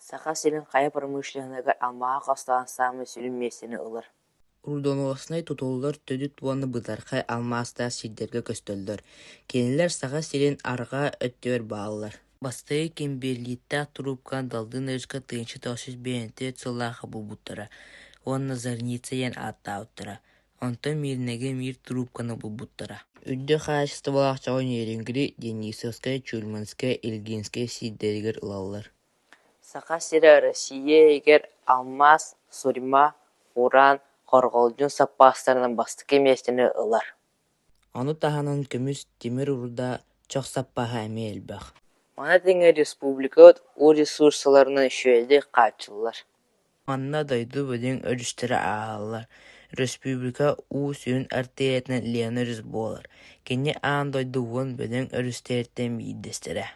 Саха сирин хайа промышленноһыгар алмааһы хостооһун саамай сүрүн миэстэни ылар. Рудоноснай тутуллар төрүт уонна бытархай алмаастаах сирдэргэ көстөллөр, кинилэр Саха сирин арҕаа өттүгэр бааллар. Бастакы кимберлиттээх туруупканы Далдын өрүскэ 1954 сыллаахха булбуттара уонна «Зарница» диэн ааттаабыттара, онтон Мииринэйгэ эмиэ туруупканы булбуттара. Үрдүк хаачыстыбалаах чоҕу Нерюнгри, Денисовскай, Чульманскай, Илгинскэй сирдэригэр ылаллар. Саха сирэ Россия иһигэр алмаас, сурьма, уран, хорҕолдьун саппаастарынан бастакы миэстэни ылар. Ону таһынан көмүс, тимир руда, чох саппааһа эмиэ элбэх. Маны тэҥэ республикабыт уу ресурсаларынан үчүгэйдик хааччыллар. Манна дойду бөдөҥ өрүстэрэ ааһаллар, өрөспүүбүлүкэ уу сүрүн артериятынан Лена өрүс буолар, кини аан дойду 10 бөдөҥ өрүстэриттэн биирдэстэрэ.